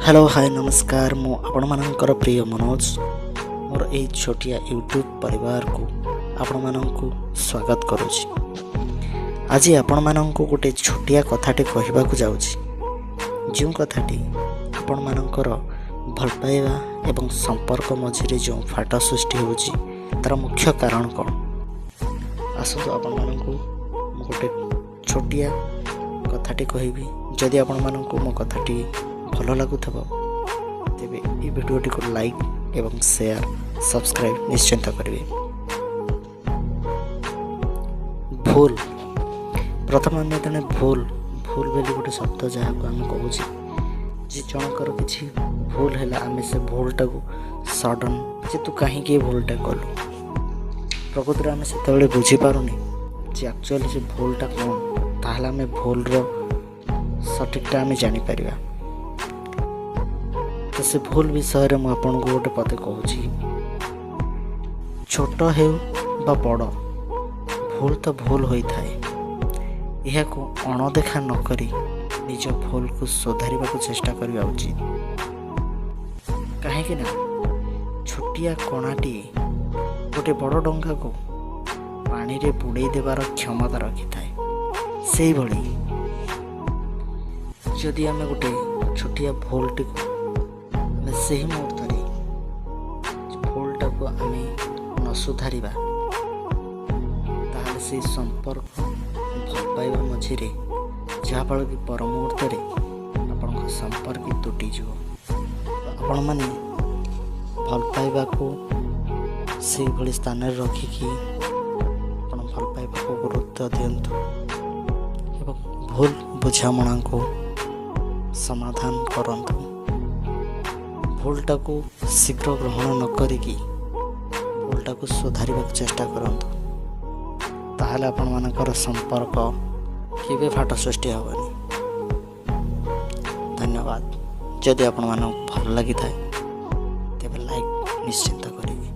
Hello, ହାଏ, ନମସ୍କାର। ମୁଁ ଆପଣମାନଙ୍କର ପ୍ରିୟ ମନୋଜ। ମୋର ଏହି ଛୋଟିଆ ୟୁଟ୍ୟୁବ୍ ପରିବାରକୁ ଆପଣମାନଙ୍କୁ ସ୍ୱାଗତ କରୁଛି। ଆଜି ଆପଣମାନଙ୍କୁ ଗୋଟେ ଛୋଟିଆ କଥାଟି କହିବାକୁ ଯାଉଛି, ଯେଉଁ କଥାଟି ଆପଣମାନଙ୍କର ଭଲ ପାଇବା ଏବଂ ସମ୍ପର୍କ ମଝିରେ ଯେଉଁ ଫାଟ ସୃଷ୍ଟି ହେଉଛି, ତା'ର ମୁଖ୍ୟ କାରଣ କ'ଣ। ଆସନ୍ତୁ, ଆପଣମାନଙ୍କୁ ମୁଁ ଗୋଟେ ଛୋଟିଆ କଥାଟି କହିବି। ଯଦି ଆପଣମାନଙ୍କୁ ମୋ କଥାଟି ଭଲ ଲାଗୁଥିବ, ତେବେ ଏହି ଭିଡ଼ିଓଟିକୁ ଲାଇକ୍ ଏବଂ ସେୟାର, ସବସ୍କ୍ରାଇବ୍ ନିଶ୍ଚିତ କରିବେ। ଭୁଲ। ପ୍ରଥମେ ଆମେ ଯେତେବେଳେ ଭୁଲ, ଭୁଲ ବୋଲି ଗୋଟେ ଶବ୍ଦ ଯାହାକୁ ଆମେ କହୁଛେ ଯେ ଜଣଙ୍କର କିଛି ଭୁଲ ହେଲା, ଆମେ ସେ ଭୁଲଟାକୁ ସଡ଼ନ୍ ଯେ ତୁ କାହିଁକି ଏ ଭୁଲଟା କଲୁ। ପ୍ରକୃତରେ ଆମେ ସେତେବେଳେ ବୁଝିପାରୁନି ଯେ ଆକ୍ଚୁଆଲି ସେ ଭୁଲଟା କ'ଣ। ତାହେଲେ ଆମେ ଭୁଲର ସଠିକଟା ଆମେ ଜାଣିପାରିବା। ତ ସେ ଭୁଲ ବିଷୟରେ ମୁଁ ଆପଣଙ୍କୁ ଗୋଟେ ପଦେ କହୁଛି। ଛୋଟ ହେଉ ବା ବଡ଼, ଭୁଲ ତ ଭୁଲ ହୋଇଥାଏ। ଏହାକୁ ଅଣଦେଖା ନ କରି ନିଜ ଭୁଲକୁ ସୁଧାରିବାକୁ ଚେଷ୍ଟା କରିବା ଉଚିତ। କାହିଁକି ନା ଛୋଟିଆ କଣାଟିଏ ଗୋଟେ ବଡ଼ ଡଙ୍ଗାକୁ ପାଣିରେ ବୁଡ଼େଇ ଦେବାର କ୍ଷମତା ରଖିଥାଏ। ସେଇଭଳି ଯଦି ଆମେ ଗୋଟେ ଛୋଟିଆ ଭୁଲଟିକୁ ଆମେ ସେହି ମୁହୂର୍ତ୍ତରେ ଭୁଲଟାକୁ ଆମେ ନ ସୁଧାରିବା, ତାହେଲେ ସେଇ ସମ୍ପର୍କ, ଭଲ ପାଇବା ମଝିରେ, ଯାହାଫଳରେ କି ପର ମୁହୂର୍ତ୍ତରେ ଆପଣଙ୍କ ସମ୍ପର୍କ ତୁଟିଯିବ। ଆପଣମାନେ ଭଲ ପାଇବାକୁ ସେଇଭଳି ସ୍ଥାନରେ ରଖିକି ଆପଣ ଭଲ ପାଇବାକୁ ଗୁରୁତ୍ୱ ଦିଅନ୍ତୁ ଏବଂ ଭୁଲ ବୁଝାମଣାକୁ ସମାଧାନ କରନ୍ତୁ। ଭୁଲଟାକୁ ଶୀଘ୍ର ଗ୍ରହଣ ନ କରିକି ଭୁଲଟାକୁ ସୁଧାରିବାକୁ ଚେଷ୍ଟା କରନ୍ତୁ। ତାହେଲେ ଆପଣମାନଙ୍କର ସମ୍ପର୍କ କେବେ ଫାଟ ସୃଷ୍ଟି ହେବନି। ଧନ୍ୟବାଦ। ଯଦି ଆପଣମାନଙ୍କୁ ଭଲ ଲାଗିଥାଏ, ତେବେ ଲାଇକ୍ ନିଶ୍ଚିନ୍ତ କରିବେ।